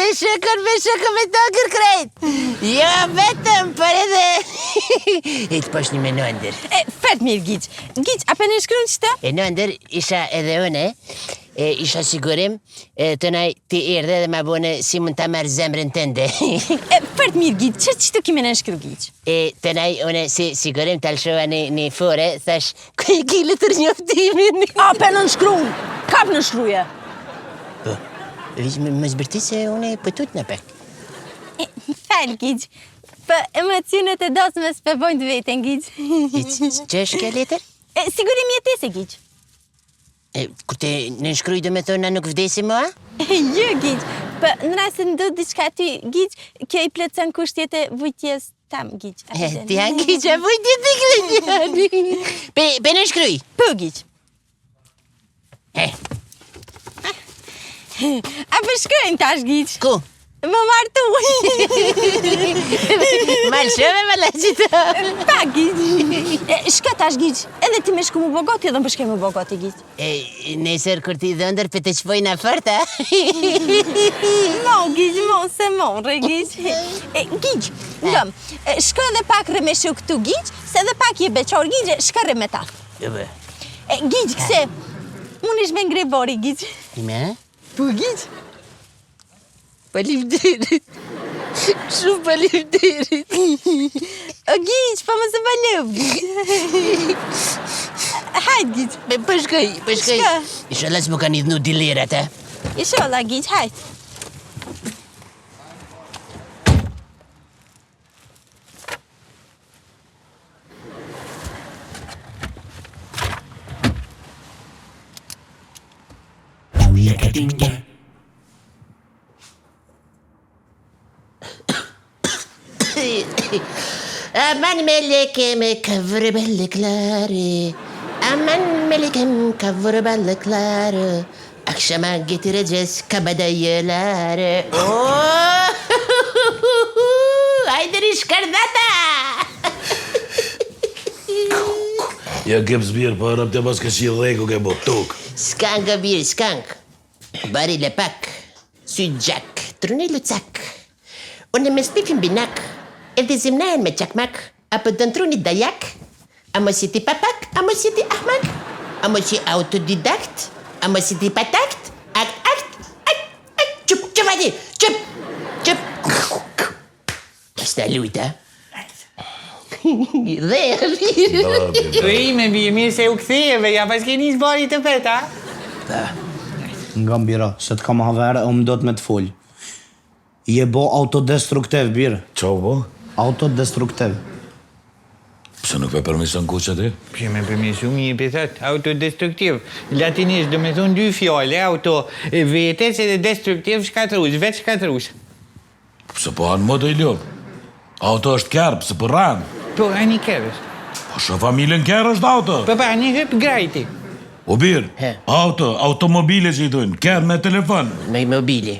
Edhe shokën me shokën me tokër krejt. Jo vetëm, por edhe... E të posh një me nëndër. E, fort mirë, Giq. Giq, a pe nënshkrun qëtë? E nëndër isha edhe une, e isha sigurim, e të naj ti erdhe dhe ma bone si mund ta marrë zemrën tënde. E, fort mirë, Giq, që qëtu ki me nënshkru, Giq? E të naj une si sigurim të lëshova një, një fore, thash, ku e ki letër njoftimin? A pe nënshkrun? Kap nënshkruje? Po, veç më, më zbërti se une po tutna pak. E, fal, Giq. Po, emocionet e dasmës pe bojnë të veten, Giq. E, që është kjo letër? E, sigurim jetese, Giq. E, kur të nënshkruj do me thonë na nuk vdesim më, a? Jo, Giq. Po, në rast se ndodh diçka ty, Giq, kjo i plotëson kushtet e vujtjes tam, Giq. A E, ti a Giq, a vujtje të këllë Pe, pe nënshkruj? Po, Giq. E. A po shkojmë tash, Giq? Ku? Më martu. Ma lëshove, më la që të. Pa, Giq. E, Shko tash, Giq. Edhe ti me shku mu bo gati, edhe më shkoj mu bo gati, Giq. E, nesër kur ti dhëndër, pe të qpojnë afërt, a? Mo, Giq, mo, se more, Giq. E, Giq, ngëm, e, shko edhe pak rri me shu këtu, Giq, se edhe pak je beqar, Giq, e, shko rri me ta. Jo, be. E, Giq, këse, unë ish me ngre bori, Giq. Ime? Po, Giq. Faleminderit. Shumë faleminderit. O, Giq, po mos e bëj lëv, Giq. Hajt, Giq. Me po shkoj, po shkoj. Shko. Inshallah s'më kanë idhnu dilerat, a? Inshallah, Giq, hajt. Aman melekim kıvır balıkları. Aman melekim kavur balıkları. Akşama getireceğiz kabadayıları. Oo! Haydi rishkardata! Ja keps birë, po rëp të pas ka shi dheku ke bo, tuk. Skank o birë, skank. Bari lepak, sy gjak, truni lucak. Unë me spifin binak, edhe zimnajen me çakmak, apo dën truni dajak, a mos je ti papak, a mos je ti ahmak, a mos je autodidakt, a mos je ti patakt, akt, akt, akt, akt, çup, çup hajde, çup, çup. S'ta lujt, a? Dhe, Bravo, birë, bravo. Ime, birë, mirë se u ktheve, ja pas ke nis bari të peta. Nga bira, se të kam haver e unë do të me të fol. Je bo autodestruktiv, bir. Qa u bo? Autodestruktiv. Pse nuk pe përmison kuq aty? Pse me përmisu mirë pe thot, autodestruktiv. Latinisht do me thonë dy fjale, auto e vetes edhe destruktiv shkatrus, vetë shkatrus. Pse po hanë më të i lopë? Auto është kerr, pse po rren? Po, ani kerr është. Po shë familjen kerr është auto. Po, po, ani hyp grajti. O bir, auto, automobile që i thujnë, kerr me telefon. Me mobile.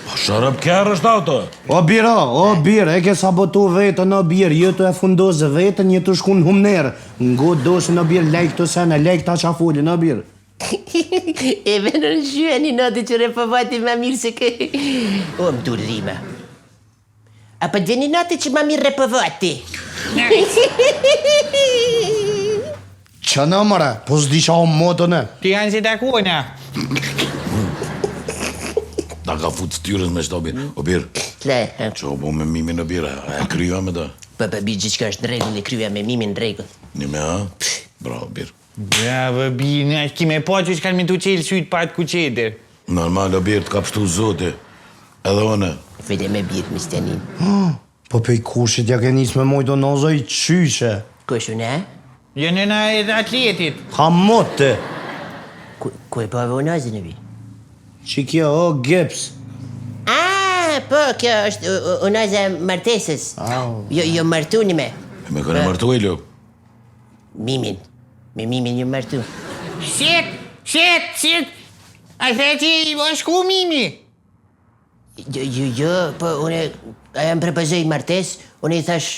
Po shërëp kerr është auto. O bira, o bir, e ke sabotu vetën o bir, je tu e fundos vetën, je tu shku në humnerë. Ngo dosën o bir, lej këto sene, lej këta qa folin o bir. E venë në shqyë një natë që repovati ma mirë se kë. O, më dur rima. A po të vjen një natë që ma mirë repovati. Që në mëre, po s'di qa o motën e. Ti janë si takona. Ta ka fut ftyrën me shto bir. O bir, Tle, që u bo me mimin o bir, a e kryva me të? Po, po, bir, gjithçka është në rregull, e kryva me mimin në rregull. Një me, a? Bravo, bir. Bravo, bir, në ki me pa që kanë me t'u qelë sytë pa atë kuqeder. Normal, o bir, të ka pështu zoti. Edhe une. Vete me bir, mi stenin. Po pej kushit ja ke nis me mojt o nozo i qyshe. Kush unë, a? Jo nëna e atletit. Ha mot ti. Ku, ku e pave unazën e bir? Që kjo o gips. Ah, po, kjo është unaza e martesës. Au. Jo, jo martu një me. E me kënë martu e lopë. Mimin. Me mimin jo martu. Shit, shit, shit. A the që i bo shku mimi? Jo, jo, jo, po unë, ajo më propozoi martesë, unë i thash,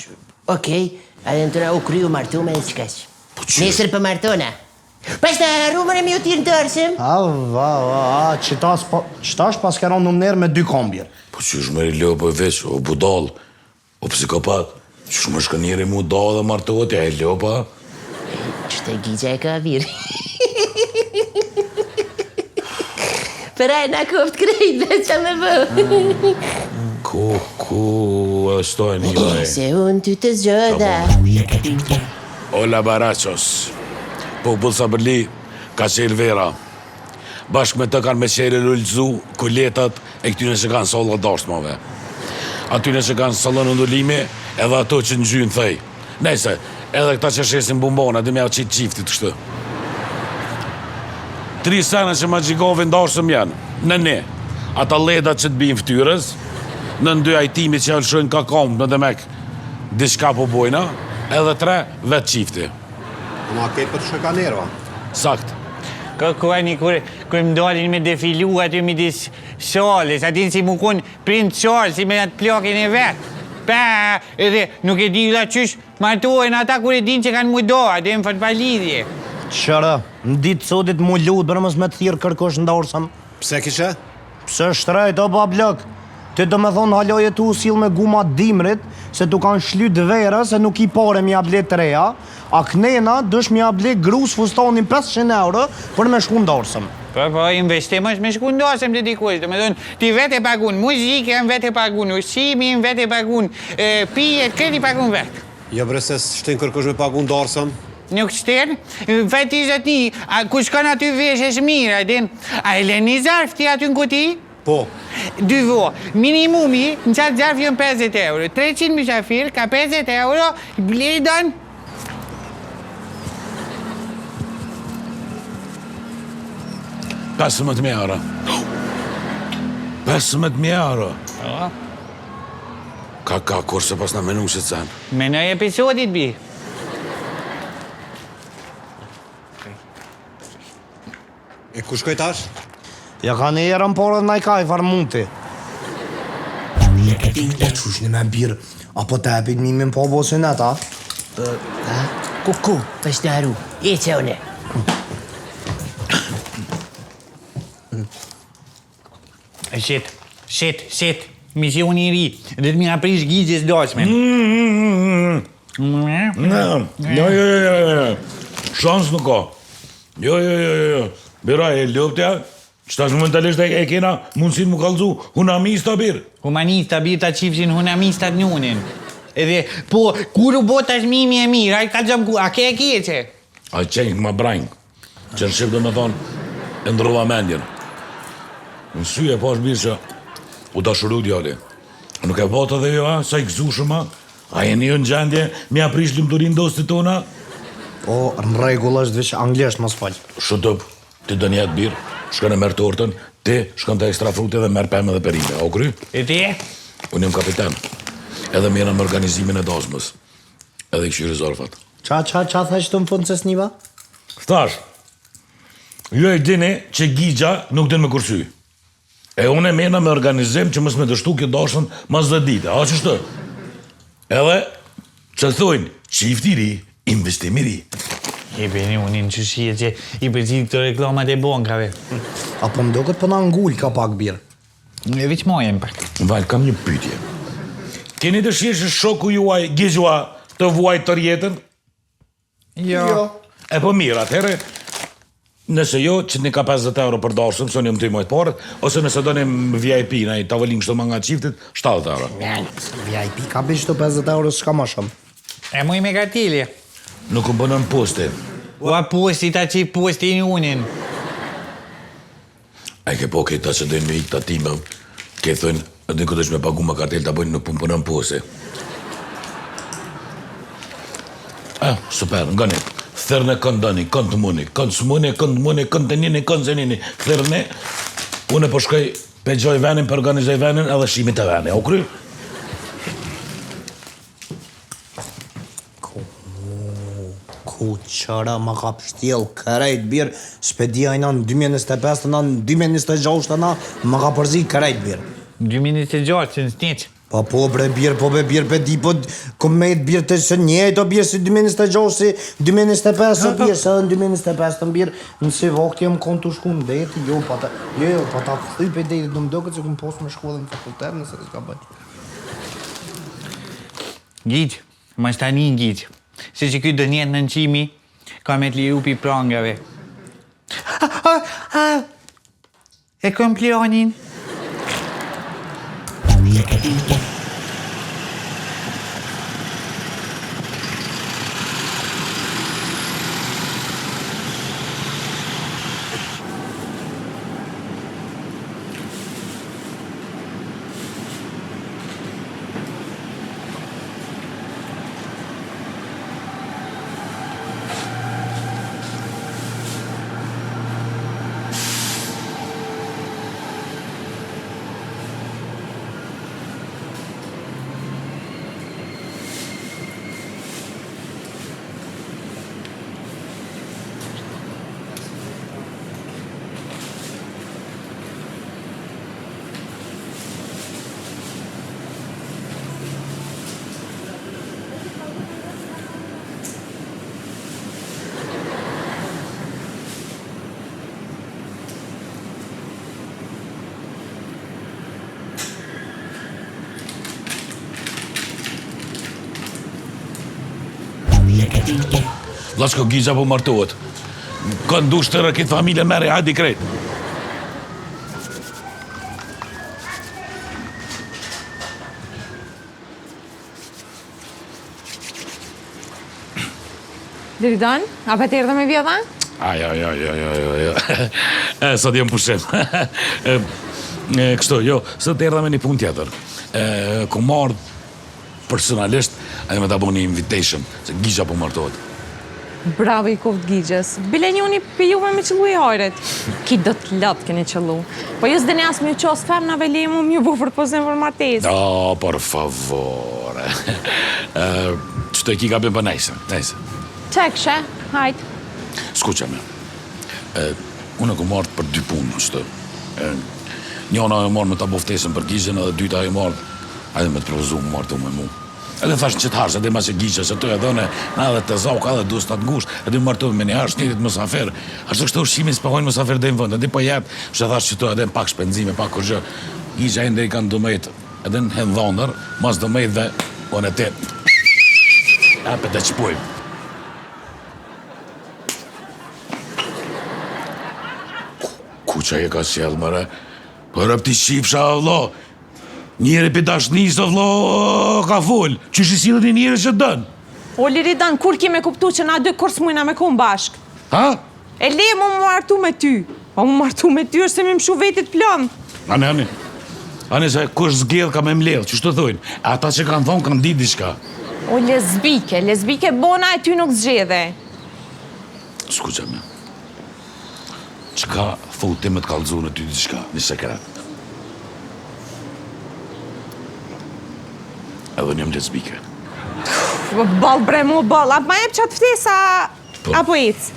okej, ajo në tëra u kryu martu me në qkaq. Po që? Nesër po martona. Pas të harru me ju thirrë n'darsëm? A, va, va, a, qita s'po, qitash paske ra n'humnerë me dy kom, bir. Po qysh more lopë veç, o budall, o psikopat, qysh më shkon njeri mu da dhe martohet, ja e lopa. Qëtë Gixha e ka bir. Për aj na koft krejt dhe që me bë. Ku, ku, e stojnë një e. Se unë ty të zgjodha. Ola barachos. Popull sabërli, ka qelë vera. Bashkë me të kanë me qelë e lulëzu kuletat e këtyne që kanë salla dasmave. Atyne që kanë sallon ndërlimi, edhe ato që ngjynë thej. Nejse, edhe këta që shesin bombona, dhe me jau qitë çiftit kështu. Tri sene që ma gjigavin darsëm janë, nën një, ata ledat që të bijnë ftyrës, nën dy ai tymi që ja lëshojnë ka kamë, në demek, diçka po bojna, edhe tre, vetë çifti. Ma krejt po të shkojka nerva. Sakt. Ka kua një kur, kur më dalin me defilu aty midis sallës, a din si mu kun Princ Charles me atë plakin e vet. Pa, edhe nuk e di vlla qysh martohen ata kur e din që kanë mu da, a din fort pa lidhje. Qërë, në ditë sodit mu lut, bre mos me të thirrë kërkush në darsëm. Pse kishe? Pse shtrejt, o bablok? Ti do me thonë hala je tu u sill me guma t'dimrit, se t'u kanë shly t'verës, se nuk ki pare me ja ble t'reja, A knena dush me ja ble grus fustanin 500 euro për me shku n'darsëm. Po, po, investim është me shku n'darsëm te dikush, domethonë, ti vetë e pagun muzikën, vetë e pagun ushqimin, vetë e pagun pijet, krejt i pagun vetë. Jo bre se s'shtin kërkush me pagu n'darsëm. Nuk shtin? Vetë i zotni, a ku shkon aty veshesh mirë, a din? A e len një zarf ti aty në kuti? Po. Dy vo. Minimumi në qatë zarf janë 50 euro. 300 mysafir ka 50 euro, bledon. 15.000 euro. 15.000 euro. Po. Ka, ka, kurse pas në menu se cen. Menoj episodit bi. E ku shkoj tash? Ja ka një erën por edhe naj ka i farë muti. E qysh një me birë, apo të epit një me po bo se neta? A? Ku, ku, për shtë haru, e që une. Shit, shit, shit, misioni i ri, dhe të mja prish Gixhës dasmen. Jo, jo, jo, jo, jo, shans nuk ka. Jo, jo, jo, jo, jo, bira e loptja, që tash momentalisht e, e kena mundësin mu kallzu, hunamista bir. Humanista bir ta qifshin hunamistat nunin. Edhe, po, kur u bo tash mimi e mirë, ai kallzom ku, a ke e keqe? I changed my brain. Që në shqip do me thonë, e ndrova mendjen. Në sy e pash birë që u dashuru djali. Nuk e patë edhe jo, a? Sa i gëzushëm, a? A jeni ju në gjendje me ja prish lumturinë dostit tona? Po, në rregull është veç anglisht mos fol. Shut up, ti do njetë birë, shkon e merr tortën, ti shkon te ekstra fruti dhe merr pemë dhe perime. A u kry? E ti? Unë jam kapiten. Edhe merrem me organizimin e dasmës. Edhe i kqyri zarfat. Ça, ça, ça tha që të në fund se s'niva? Thash, ju e dini që Gixha nuk din me kursy. E unë e merrna me organizim që mos me dështu kjo dasëm mas 10 dite. A qështu? Edhe, që thujnë, çift i ri, investim i ri. E beni unë në qëshie që i përgjith këto reklamat e bankave. A po m'doket po na ngul ka pak birë. E veç majem pak. Val, kam një pyetje. Keni dëshirë që shoku juaj Gixhua të vuajë tërë jetën? Jo. Jo. E po mirë, atëherë, nëse jo, qitni ka 50 euro për darsëm, se unë jam tu i majtë paret, ose nëse doni VIP, në i tavolinë kështu ma nga çiftit, 70 euro. VIP ka bi qëto 50 euro s'ka ma shumë. E muj me karteli. Nuk më punon posti. Ua posti ta qi posti një unin. A e ke po këta që dojnë me ikë tatime, ke thënë, edhe këtë është me pagu me kartel ta bëjnë nuk po punon posti. Ah, super, ngani. Thërne kënd doni, kënd të muni, kënd s'muni, kënd muni, kënd të njini, kënd s'e njini. Thërne, unë po shkoj, pe gjoj venin, pe organizoj venin, edhe shihmi te veni. A u kry? Ku, ku qëra ma ka pështjell krejt bir, s'pe di ajna në 2025 në 2026 na, ma ka përzi krejt bir. 2026, në sniq. Po po bre bir, po be bir, pe di, po kom met bir të së njëjtë o bir si 2026 si 2025 o bir, se edhe në 2025 të bir, në si vakti jam konë tu shku në det, jo, pa ta, jo, jo, pa ta kthy pe detit, nuk më doket se kom pas me shku edhe në fakultet, nëse s'gaboj. Gjigj, mos tani gjigj, se që ky do njetë nën qimi, ka me të liru pi prangave. E kom planin. Vllaçko Gixha po martohet. Kanë dush tërë këtë familje merri hajde krejt. Liridon, a pe të erdhe me vjedh, a? Aj, aj, aj, aj, aj, aj, aj. E, sot jem pushim. e, e, kështu, jo, sot erdha me një punë tjetër. E, kom ardhë personalisht, edhe me ta bo një invitation, se Gixha po martohet. Bravo i koft Gixhës. Bile njoni prej juve me qëllu i hajrit. Ki do të lot keni qëllu. Po ju s'dini as me ju qasë femnave le mo me ju bo propozim për martesë. O, por favore. Që të e ki gabim për nejse, nejse. Çe kishe, hajt. Skuqa me. Unë e kom ardhë për dy punë, qëtë. Njona e marrë me ta bo ftesën për Gixhën edhe dyta e marrë, hajde me të propozu me martu me mu. Edhe thash në qëtë harsh, edhe ma që Gixha, se të edhe në, na edhe të zauka edhe duhet të ngusht, edhe martohemi me një harsh, njërit mësafir, ashtu kështu ushqimin s'po hojnë mësafir dhe në vënd, edhe po jetë, që thash që të edhe në pak shpenzime, pak kurgjë, Gixha ende i kanë dëmejt, edhe në hen dhondër, mas dëmejt dhe, unë e te, apet e qpojmë. Ku që e ka sjellë mëre? Po rëp ti qifsha, vëlla. Njeri pi dashnisë, o vëlla, ka fol. Qysh i sillet një njeri që dën? O Liridon, kur ki me kuptu që na dy kurrë s'mujna me kon bashkë? Ha? E le mo mu martu me ty. Po mu martu me ty është se me mshu vetit plumb. Ani, ani. Ani se kush zgjedh ka me mledh, qysh të thojnë. E ata që kanë thonë kanë ditë diçka. O lezbike, lezbike bona e ty nuk zgjedhe. Skuqa me. Çka thu ti me të kallzu në ty diçka, një sekret. Edhe unë jam lezbike. Boll bre mo boll, a ma jep qatë ftesa, Po. apo ec?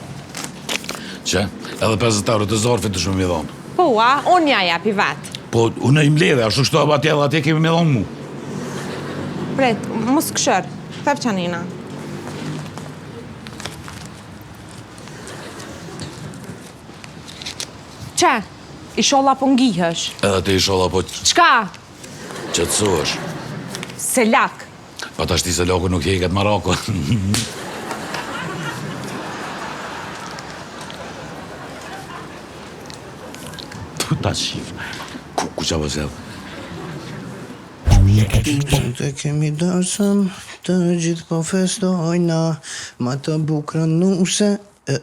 Që? Edhe 50 euro të zarfit të shumë mi dhonë. Po, a, unë ja japi vetë. Po, unë i mledhe, ashtu kështu atje edhe atje kemi me dhonë mu. Pret, mos këshër, thef qanina. Qe, isholla po ngihesh. Edhe ti isholla po... Çka? Qetësohesh. Selak. Pa tash ti selaku nuk heket maraku. Ta shif. Ku, ku qa po sjell? Të kemi darsëm, të gjithë po festojna, ma të bukrën nuse, e,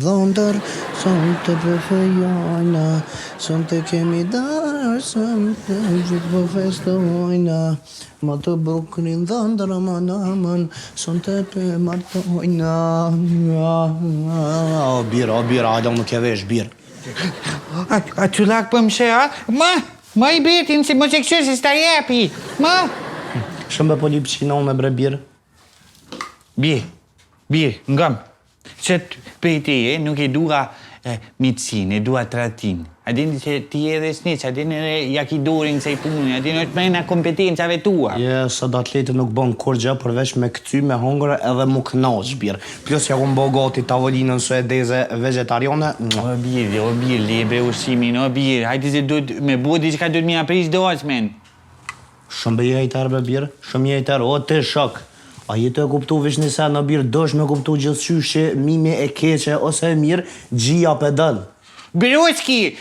dhondër, sonte po fejojna, sonte kemi darsëm, të gjithë po festojna, ma të bukrën dhondër, aman, aman, sonte po martojna. O, bir, o, bir, hala nuk e vesh, bir. A, a qulak për më a? Ma, ma i betin, si mos e këshyrë se s'ta jepi. Ma. Shumë be po lyp qinone bre bir. Bir, bir, ngam. Se prej teje nuk e dua e, miqësinë, e dua tradhtinë. A din se ti edhe snitch, a din edhe ja ki dorën kësaj pune, a din është mrena kompetencave tua. Je, sot atleti nuk bon kurgja përveç me kcy, me hongër edhe mu knaq, bir. Plus ja kom bo gati tavolinën suedeze vegjetariane, mua. O bir, o bir, le bre ushqimin, o bir, hajde se duhet me bo diçka duhet me ja prish dasmen. Shumë je hejter be bir, shumë je hejter, o ti shok! A je tu e kuptu veç një sen o bir, duhesh me kuptu gjithqysh që mimi e keqe ose e mirë, gjia pe don. Broski,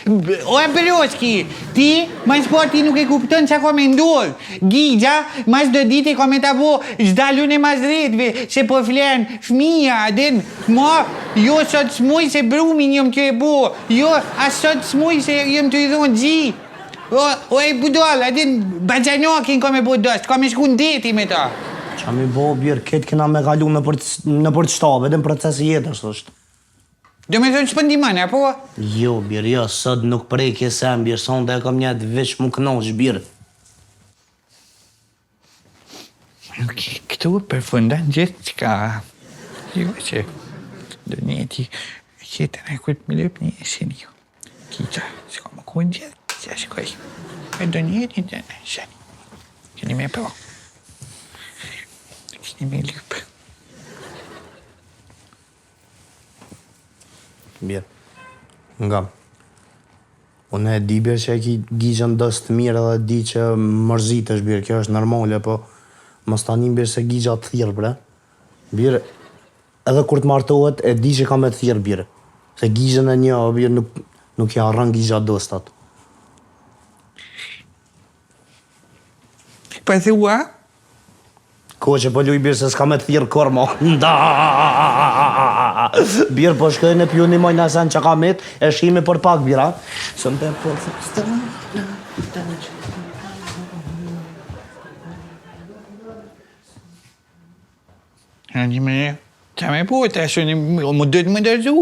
o Broski, ti mas po ti nuk e kupton ça ka me ndodh. Gigja mas do dite ka me ta bo s'dal une mas dhetve se po flen fmija, a din, ma jo sot s'muj se brumin jom tu e bo, jo as sot s'muj se jom tu i dhon gji. O, o e budall, a din, baxhanakin ka me bo dost, ka me shku në deti me ta. Ça mi bo, bir, këtë kena me kalu nëpër, nëpër qëta, vetëm proces i jetës është. Do me thonë s'po ndihmon, apo? Jo, bir, jo, sot nuk preki sen, bir, sonte e kam njet veç mu knaq, bir. Ok, këtu përfundon gjithçka. Jo që do njeti jetën e kujt më lyp një eshin jo. Kita, s'ka më ku gjithë, që shkoj. E do njeti të në shen. Keni me po. Keni me lyp. Mirë. Nga. Unë e di bir që e ki Gixhën dost të mirë edhe di që mërzitesh bir, kjo është normale, po mos ta nin bir se Gixha të thirr bre. Bir edhe kur të martohet e di që ka me të thirr bir. Se Gixhën e njoh bir nuk nuk i harron Gixha dostat. Po thua? Koqe po luj bir se s'ka me të thirr kurr mo. Bir po shkoj në pju nimoj në sen që ka met, e shihmi për pak bir a. Some people Në një me, qa me po, të ashtu një, më duhet më dërzu.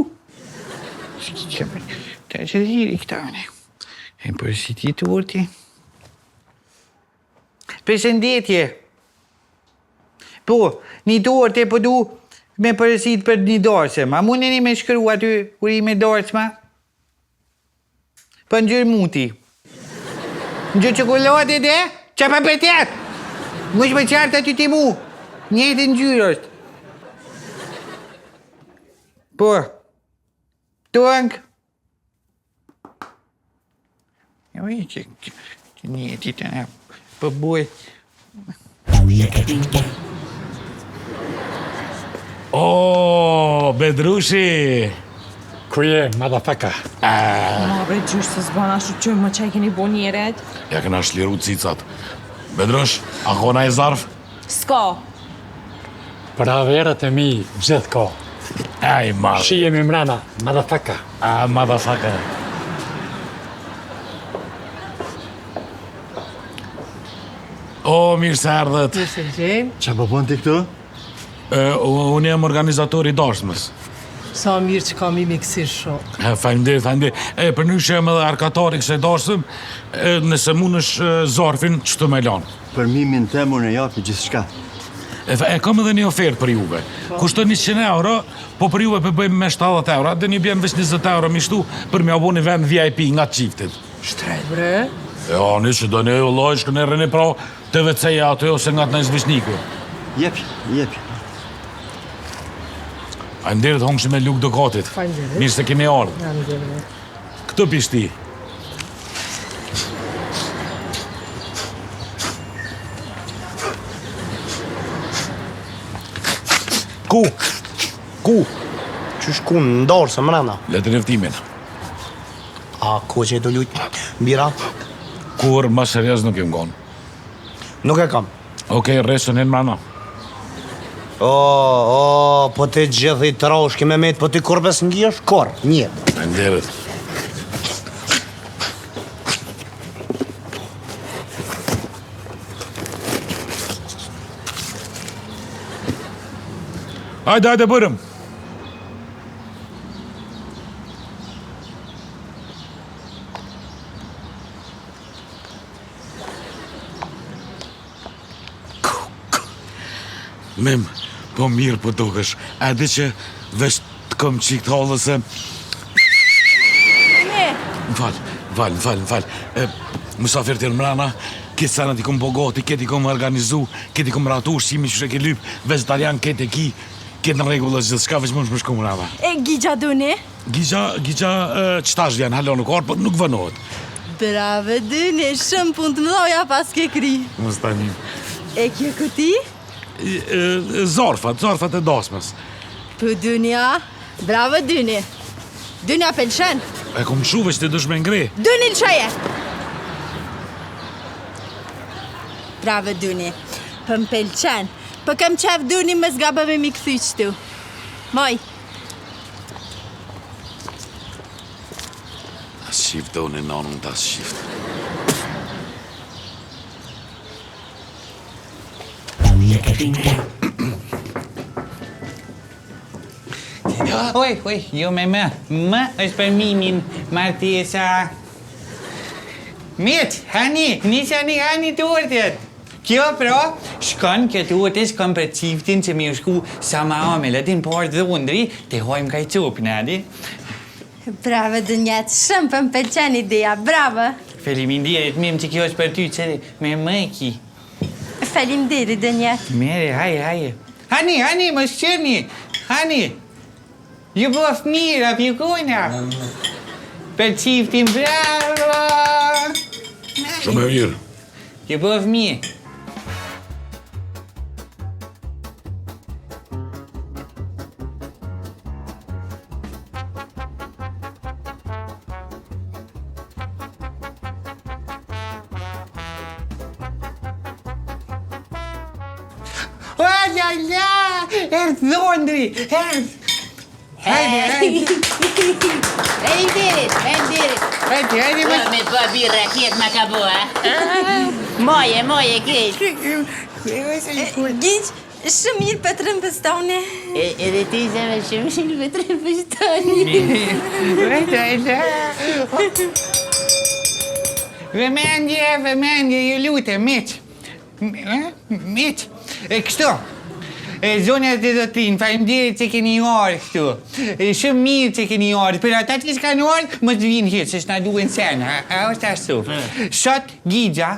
Të që dhiri këta, ne. E për si ti të urti. Përshëndetje. Po, një torte po du me porosit për një darsëm. A mundeni me shkru aty urime darsma? Po ngjyrë muti. Ngjyrë çokollate dhe? Qa pa përtet? Më shme qartë aty ti mu. Njëjtë ngjyrë është. Po. Tuank. Jo, i që që një e të në po buj. O, Bedrushi! Ku je, motherfucker? Ma bre gjysh se s'ban ashtu që më që i keni bo njeret? Ja kena shliru cicat. Bedrush, a ka naj zarf? S'ka. Për haverët e mi, gjithë ka. Ej, ma. Shihemi mrena, motherfucker. A, motherfucker. O, mirë se erdhët. Mirë se gjejmë. Qa po bën ti këtu? E, unë jam organizatori i darsmës. Sa mirë që ka mimi kësi shok. E, Faleminderit, faleminderit. E, për nyshe jam edhe arkatari kësaj darsëm, e, nëse mundesh e, zarfin, që të me lanë. Për mimin tem unë e japi gjithçka. E, e kam edhe një ofertë për juve. Kushton 100 euro, po për juve po bëjmë me 70 euro, dhe një bjen veç 20 euro mi shtu për me bo një vend VIP nga çiftit. Shtrejt bre. E, ani që do një vëllai shkën e rrini pra te WC-ja aty ose nga të nëjë zvisniku. Jepi, jepi. Faleminderit hongshi me lugë dukatit. Faleminderit. Mirë se keni ardhur. Faleminderit. Këtë pishti. Ku? Ku? Qysh ku në darsëm mrena? Letër njoftimin. A, koqe e të lujt, bira? Kur më serioz nuk jem konë. Nuk e kam. Okej, rresën hin mrena. O, o, po ti gjithë i trash, ke me met, po ti kur bes ngihesh, kur, një. Faleminderit. Hajde, hajde, bërëm. Mim, po mirë po dukesh. A di që veç të kom qikë të hallë se... Ne. Më fal. Më fal, më fal, më fal. E, Musafirët janë mrena, këtë senet i kom bo gati, këtë i kom organizu, këtë i kom ratu, ushqimi që ke lyp, vegetarian këtë e ki, këtë në rregull është gjithçka, veç mund me shku mrena. E, Gigja Duni? Gigja, Gigja, qëtash vjen, hala nuk ardhë, po nuk vonohet. Bravo, Duni, shumë punë të mëdha paske kry. Mos tani. E kjo kuti? Zarfat, zarfat e dasmës. Po Duni, a? Bravo, Duni. Duni, a pëlqen? E kom lshu veç ti dush me ngre. Duni, lëshoje! Bravo, Duni. Po më pëlqen. Po kam qef Duni mos gabo me m'i kthy qëtu. Moj. Ta shqift, Duni, nanën ta shqift. Oj, oj, jo me më. Më është për mimin, martesa. Miq, hani, nisani hani tortet. Kjo pra, shkon, kjo torte shkon për çiftin që mi u shku sa ma amël, e din po ardhë dhundri, të hajmë kaj copë, në di. Bravo, Dunjet, shumë po më pëlqen ideja, bravo. Faleminderit, mim që kjo është për ty, që me më e ki. Faleminderit, Dunjet. Mere, haje, haje. Hani, hani, mos qërni, hani. Ju bëftë mirë, a pjukojna. Për çiftin, bravo! Shumë e mirë. Ju bëftë mirë. O, la, la, erdh dhondri, erdh. Hajde, hajde. Faleminderit, faleminderit. Hajde, hajde, Po, me po bir raket ma ka bo, a? Moje, moje, keq. Gigj, shumë mirë për të rëmë fustani. Edhe ti zemër shumë mirë për të rëmë fustani. Hajde, hajde. Vëmendje, vëmendje, ju lutem, miq. Miq, e kështu. E zonja dhe zotrinj, faleminderit që keni ardhur këtu. E shumë mirë që keni ardhur. Për ata që s'kanë ardhur, mos vijnë hiç, se s'na duhen sen, ha? A është ashtu? Sot Gigja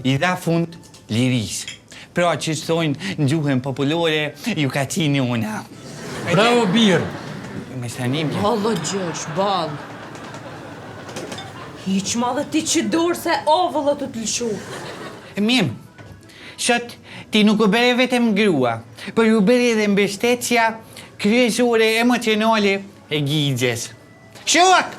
i dha fund lirisë. Pra që thonë në gjuhën popullore, ju ka qenë nona. Bravo, bir! Me tani më. Hallo, Gjergj, ball. Hiq ma dhe ti që dorë se avull të të lëshu. Mim, sot ti nuk u bëre vetëm grua, por u bëre edhe mbështetësja kryesore emocionale e Gixhes. Shok!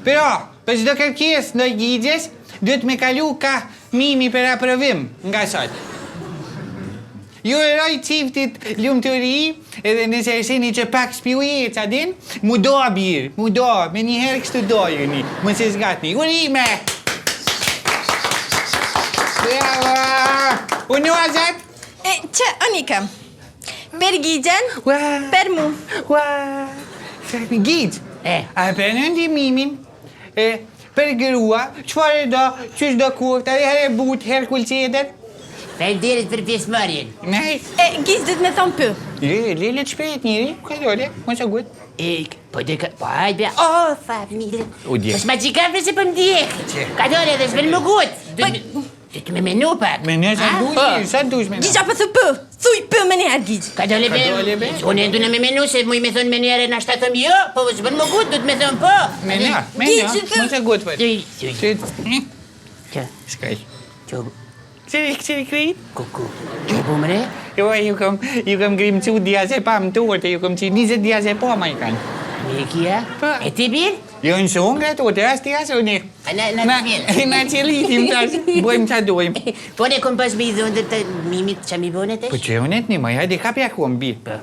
Pra, për çdo kërkesë ndaj Gixhes, duhet me kalu ka Mimi për aprovim nga sot. Ju uroj çiftit lumturi edhe nëse e shihni që pak s'pju ec, a din? Mu do bir, mu do, menjëherë kështu dojuni, mos e zgatni. Urime! Bravo! Unazat? E, që, unë i kam. Per Gixhen, per mu. Ua! Gixh, E. a e pranon ti Mimin? E, për grua, çfarë do, qysh do koftë, edhe herë e butë, herë kulqedet? Faleminderit për pjesëmarrjen. Nej. E, Gixh, do të me thonë py. Le, le, le të shprehet njeri, ka dole, mos e gut. E, po dhe ka, po hajde, o, familje. U djeg. Po s'ma gjika se po më djeg. Ka dole dhe s'bën më gut. Do do të me menu pak. Me ne sa Ha? dush, Po. sa dush me ne. Gixha po thu py. Thuj py me njëherë, Gixh. Ka dole Ka dole be. Unë e du në me menu se muj me thonë me njëherë në ashta thëmë jo, po s'bën më gut, do të me thonë po. Me ne, me ne, Gixh, thu- mos e gut për. Thuj, thuj. Thuj. Që, Shkaj. që, Qëri, qëri krejt? kuku. Që bu mre? Jo, ju kam, ju kam grimcu diazepam torte, ju kam qitë 20 diazepam i kanë. Mirë kia? Po. E ti bir? Jo në shumë nga torte, as ti as unë. A na, na, Na, mirë. na qelitim tash, bojmë qa dojmë. Po ne kom pas me i dhënë të mimit që mi bone Po tash? që unë të një moj, hajde kapja ku mbi. Po.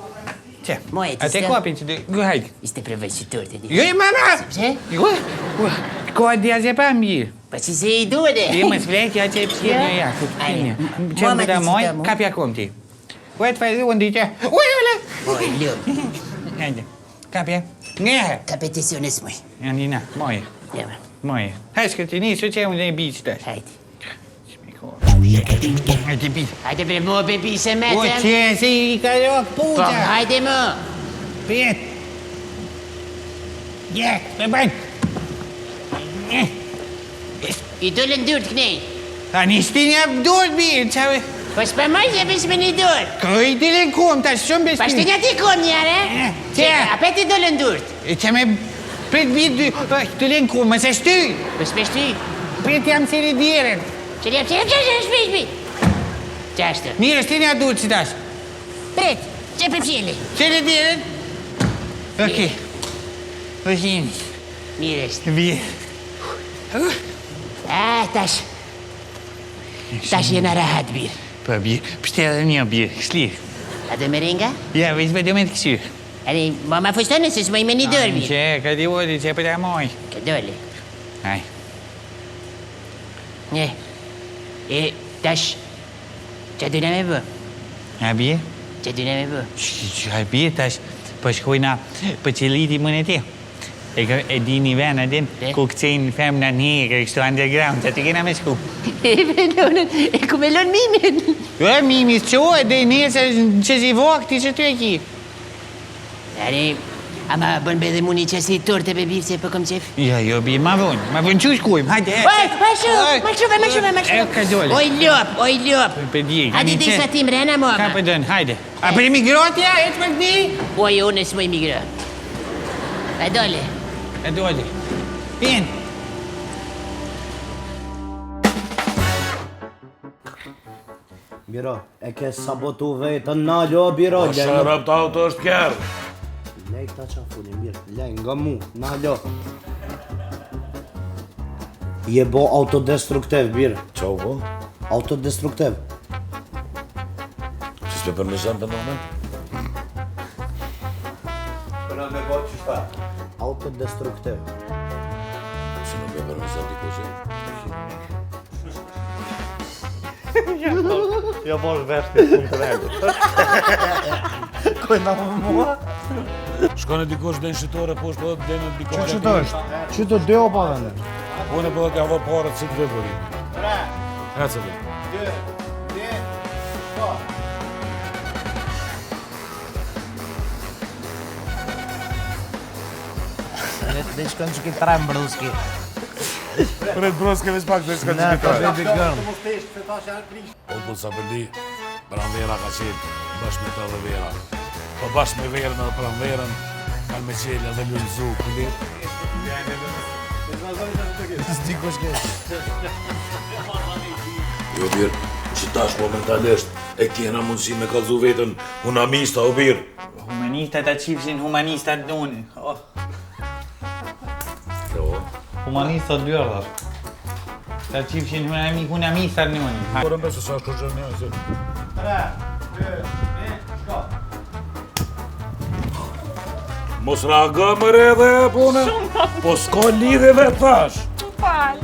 Që? Moje, ti A te s'ka- kapin që të, gu hajde. Ishte provoj si torte. di. Jo, i mama! Pse? Jo, ua, ka diazepam bi. Po si se i duhet e? Ti më s'vlejt, ja që e pshirë një ja, këtë Ajde. pshirë një. Që Mua më ma da ti moj, qita mu. kapja kom ti. Ua, të fajtë, unë di që, ua, ua, Oj, lëm. Hajde, kapja. Ngehe. Ka peticione s'muj. Ja, Nina, moje, Jema, moje. Hajde, shkëti, nisë, që unë e biqë tash. hajde. Hajde, biqë. Hajde bre, mua bebi se O, metëm. që se i ka rok Po, puta. hajde më. Pjet. Je, me bëjnë. I dolën durt kënej. Tani shtinja durt bir, qa... Po s'pa moj që veç me një dorë. Kë i dilin kom, ta shumë Pa beshtin. shtinja ti kom njëherë, e? Qe? Apet i dolën durt. E që me prit bir dy, të lin kom, mëse shty. Po s'pe shty. Prit jam cili djerën. Qëri jam, qëri jam, qëri, shpi, shpi. Qashtu. Mirë, shtinja durt si tash. Prit, që për pjeli. Cili djerën? Okej. Okej. Mirë është. Mirë. A, tash. Tash jena rahat, bir. Po bir, pështe edhe një bir, shli. A do merenga? Ja, veç vetëm me të këshyrë. Ani, ma ma fustanë se s'moj me një dorë, bir. Që, ka di odi, që për ta moj. Ka dole. Aj. Ne. E, tash, që do me bë? A bje? Që do me bë? Që a bje, tash, po shkojna, po qëlliti më në ti. E, e di një vend, e din, ku këcejnë femna një, kështu underground, që aty kena me shku. E, me e ku me lon mimin. E, mimi, s'qohet, dhe nesër, që si vakti që ty e ki. Ani, ama bën be dhe mu një qasi torte be bir se po kom qef. Jo, jo, bir, ma vonë, ma vonë, që shkujmë, hajde, e. Oj, ma shu, ma shuve, ma shuve, ma shuve. E, ka dole. Oj, lop, oj, lop. Për di, ka Hajde një dhe sa ti mrena, mama. Ka për dënë, hajde. A për imigrantja, e të për këni? Oj, unë s'moj migra. E dole. E dole. Vjen. Biro, e ke sabotu vetën, nalo, biro, Po shërëp të auto është kërë. Lej këta qa fulin, birë, lej nga mu, nalo. Je bo autodestruktiv, birë. Qa u bo? Autodestruktiv. Që s'pe përmizën për nome? Për me bo që shta? Autodestruktiv. Se nuk e përmizën dikush e? Jo, bosh vesh në punë të vendit. Kojna më mua? Shkon e dikush dhe në shitore, po është po dhe në dikush. Që që të është? Që të dy opa vende? Po në po dhe t'ja vë parët si të vepëri. 3, Ecë dhe. 2, 1, shko. Dhe shkon që ki tre mbruski. Pret bruski veç pak dhe shkon që Ne, ki ta tre. baby girl. Po po sa përli, pranvera ka qenë bashkë me të dhe vera. Po bashkë me verën edhe pranverën, kanë me qelë edhe lulëzu, kulit. S'di kush ke. Jo birë, që tash momentalisht e kena mundësi me kallzu vetën hunamista o birë. Humanistat a qifshin, humanistat noni. Oh. Jo. Humanistat dyerdat. Ta qifshin humanistat noni. Por e mbese sa është kërgjën një, se... 3, 2, 1, shko. Mos reago më re dhe pune. Po s'ka lidhje vetë thash. Fal.